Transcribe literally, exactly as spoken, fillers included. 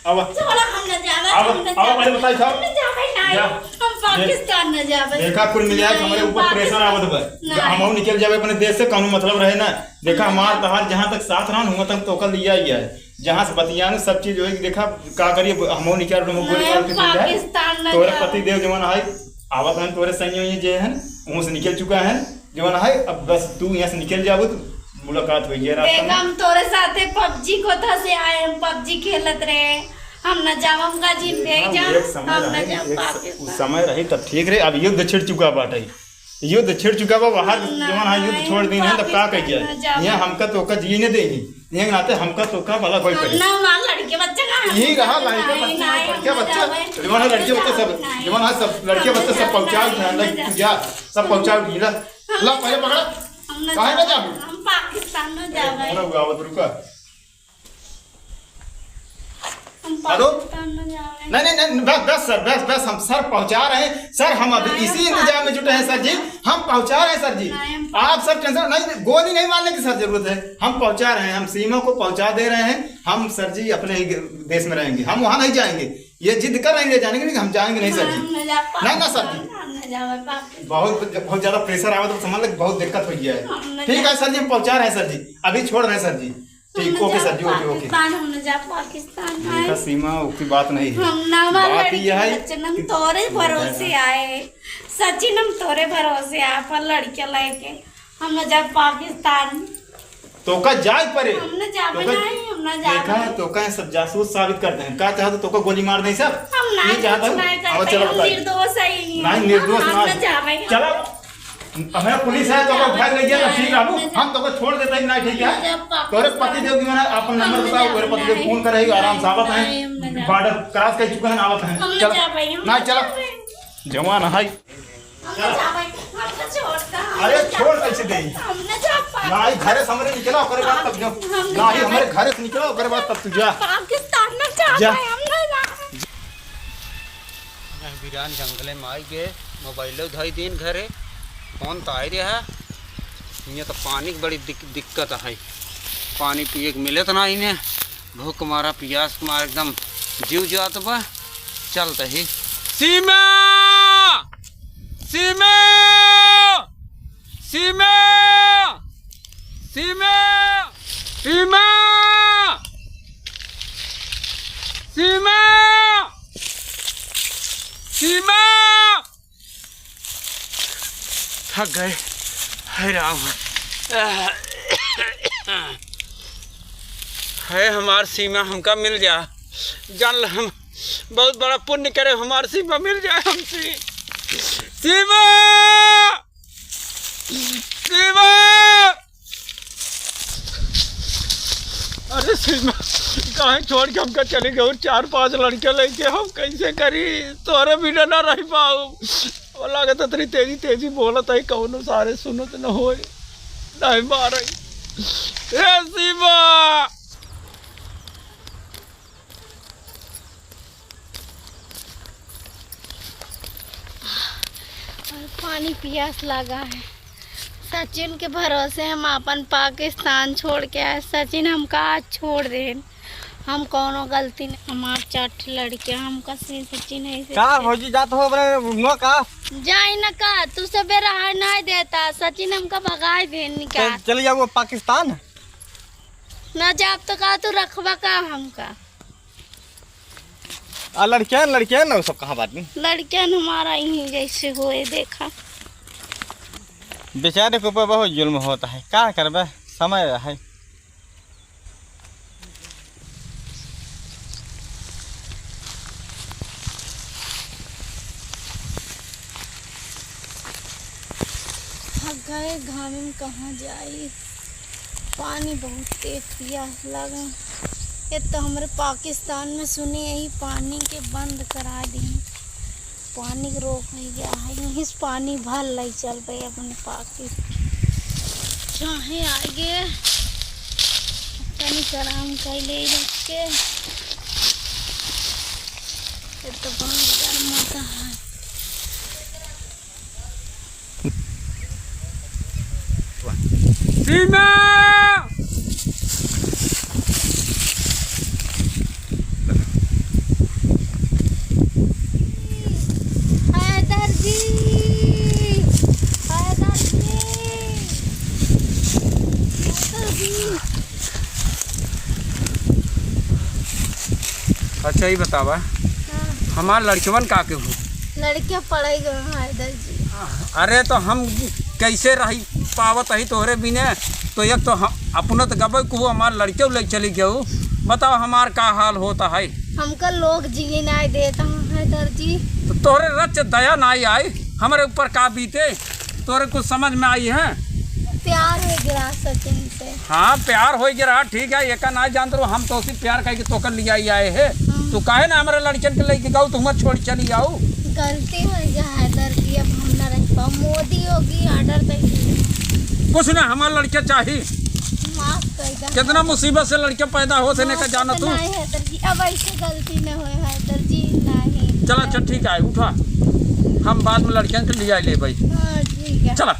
अब छोड़ा, हम न जावे, अब, हम न अब जावे, पहले बताई साहब। हम न जावे, नहीं, जा। हम पाकिस्तान न जावे। देखा, कुल मिला के नहीं, हमरे ऊपर pressure आवत बा। नहीं। हमहू निकल जावे अपने देश से, कौनो मतलब रहे ना। देखा, नहीं। हमार तहार जहाँ तक साथ रहन, हुआं तक तोका लिया ही है। जहाँ से बतियान, सब चीज होई, देखा, का करिए, हमहू निकल, हमहू गोली नहीं, मार के चल जाए। पाकिस्तान न तोरे जावे। पति देव जवन है, आवत हन, तोरे संग ये जे हन, वहाँ से निकल चुका है। जवन है, अब बस तू यहाँ से निकल जाबू तो मुलाकात होई है रास्ता में। हम तोरे साथे PUBG कोथा से आए, हम PUBG खेलत रहे, हम न जावम का जिन दे देखा, जा, एक समय हम न रहे, जाम एक स-, पाकिस्तान। उस समय रही तब ठीक रहे, अब युद्ध छिड़ चुका बाटे, युद्ध छिड़ चुका बा, बाहर हम ना जवन है युद्ध जाए, छोड़ दीन है, तब का कह पाकिस्तान जाए? न जावे। यहाँ हमका तो का जिए न देही, ये नाते हमका तो का भला कोई हम कहे। ना, हमार लड़के बच्चे का हम यही रहा, नहीं, लड़के नहीं, बच्चे, नहीं, लड़के हम ना बच्चे, जावे। जवन है लड़के बच्चे सब, नहीं, जवन है सब लड़के हम बच्चे ना सब पहुँचा जावे, उठा, हम ना लग जावे। जा। सब पहुँचा उठी, ला, ला, पहले पकड़ा। हम ना काहे ना जावे, जाबू? हम पाकिस्तान ना अरे, जावे। रुका, रुका, रुका। हम हेलो? पाकिस्तान ना जावे। नहीं, नहीं, नहीं, बस, बस सर, बस, बस, हम सर पहुँचा रहे हैं। सर, हम अभी नहीं, हम इसी इंतजाम में जुटे हैं सर जी। पाकिस्तान हम पहुँचा रहे हैं सर जी। नहीं, हम आप सर tension नहीं, गोली नहीं मारने की सर जरूरत है। हम पहुँचा रहे हैं, हम सीमा को पहुँचा दे रहे हैं। हम सर जी अपने ही देश में रहेंगे, हम वहाँ नहीं जाएंगे। ये जिद कर रहे हैं ले जाने के लिए, हम जाएंगे नहीं सर जी। हम ना जा पाकिस्तान, नहीं, ना सर जी। हम ना जावे पाकिस्तान। बहुत, बहुत ज्यादा pressure आवे तो समझ ले, बहुत दिक्कत हो गया है। हम ना ठीक जा है सर जी, हम पहुँचा रहे हैं सर जी, अभी छोड़ रहे हैं सर जी। ठीक, हम ना OK जा सर जी, OK, OK। पाकिस्तान, हम ना जा पाकिस्तान, देखा भाई। सीमा, उसकी बात नहीं है। हम ना हमार बात लड़की यह है बच्चन, हम कि तोरे भरोसे आए। सचिन, हम तोरे भरोसे आए, पर लड़के लेके हम ना जा पाकिस्तान। तोका जाए परे। हम ना जाबे तोका नहीं, हम ना जाबे। देखा, तोका सब जासूस साबित करते हैं। का चाहत हो, तोका गोली मार दें सब? हम ना ये चाहत कुछ हो? नहीं करते, आओ, चलो हम बताइए। निर्दोष है ही। नहीं, निर्दोष हम ना ना। जाबे। चलो, हमें पुलिस है, तोका उठा के ले गया, नहीं, ठीक है, हम ना हम तोका छोड़ देते हैं, नहीं, ठीक है? जब पाकिस्तान तोरे पति देव की मैंने अपन नंबर हम ना बताओ, तोरे जाबे पति देव नहीं। फोन करे, आराम से आवत नहीं, हम ना हैं, जाबे। Border cross कर चुके हैं, आवत हैं। हम ना चलो। जाबे, हम ना ना, चलो। जाबे। जवान है। हम ना जाबे, हमका छोड़ दा, हम अरे ना छोड़ जाबे। कैसे दे? हम ना जा पाए। ना, ई घरे से हमरे निकला, ओकरे बाद तब जो। हम ना ना, ई जाबे। हमरे घरे से निकला, ओकरे बाद तब तू जा। पाकिस्तान ना जा जा। पाए, हम ना जा। वीरान जंगले में आई गए, मोबाइलो धई दीन घरे, फोन तो आई रहा है। ये तो पानी की बड़ी दिक-, दिक्कत है, पानी पिए के मिले तो ना इन्हें। भूख मारा, पियास मारा, एकदम जीव जात बा। चलत ही। सीमा! सीमा! सीमा! सीमा! सीमा! सीमा! सीमा! थक गए। हे राम। हे हमार सीमा, हमका मिल जा। जान ल, हम बहुत बड़ा पुण्य करे, हमार सीमा मिल जाए हमसे। सीमा! सीमा! अरे सीमा, काहे छोड़ के हमका चली गई? चार पांच लड़के लेके हम कैसे करी? तोरे बिना ना रह पाऊ। वो लागत है तेरी तेजी तेजी बोलत है, कौनो सारे सुनत न होए, नहीं मारे। ए सीमा! और पानी पियास लगा है। सचिन के भरोसे हम आपन पाकिस्तान छोड़ के आए। सचिन हमका आज छोड़ देन। हम कौनो गलती नहीं, हमार चार ठे लड़के, हमका से सचिन है से का से भौजी जात हो अपने मुँह का? जाई न का, तू सबेरा हाय नहीं देता, सचिन हमका भगाई देन निकाल। चल, चल जाओ पाकिस्तान। ना जाब तो का तू रखबा का हमका? आ लड़कियां, लड़कियां ना सब कहाँ बाटी? लड़कियां हमारा यहीं जैसे होए, देखा। बेचारे के ऊपर बहुत जुल्म होता है, का करबे, समय है। थक गए, घामे में कहाँ जाई, पानी बहुत तेज पियास लगा। ये तो हमरे पाकिस्तान में सुने यही पानी के बंद करा दी, पानी के रोक हो गया है, यहीं से पानी भर ले चल पे अपने पाकिस्तान। चाहे आगे तनी आराम कर ले रख के, ये तो बहुत गर्म होता है। सीमा! अच्छा, ई बतावा, हाँ। हमार लड़कवन का केहू? लड़के पढ़ाई गए हैं, हैदर जी। अरे, तो हम कैसे रही पावत ही तोहरे बिने? तो एक तो हम, अपनो तो गबे को हमार लड़के ले चली गयो। बताओ, हमार का हाल होता है? हमका लोग जिए नाई देता है, हैदर जी। तो तोहरे रच दया नाई आई, हमरे ऊपर का बीते? तोरे कुछ समझ में आई है? प्यार हो गया सचिन से। हाँ, प्यार हो गया, ठीक है, एका ना जानत रहो, हम तो उसी प्यार करके तोकर लिया ही आए हैं। हाँ। तू काहे ना हमारे लड़कन के लेके गऊ, तू हमारे छोड़ चली आऊ। गलती हो गया हैदर जी, अब हम ना रह पाओ। मोदी योगी ऑर्डर दे दिए। कुछ ना, हमारे लड़के चाही। माफ कर दे। कितना मुसीबत से लड़के पैदा होत है, माफ का जाना कर तू। नहीं हैदर जी, अब ऐसे गलती न होए हैदर जी, नहीं। चला, अच्छा, ठीक है, उठा, हम बाद में लड़कन के लिया ले भाई। हाँ, ठीक है। चला।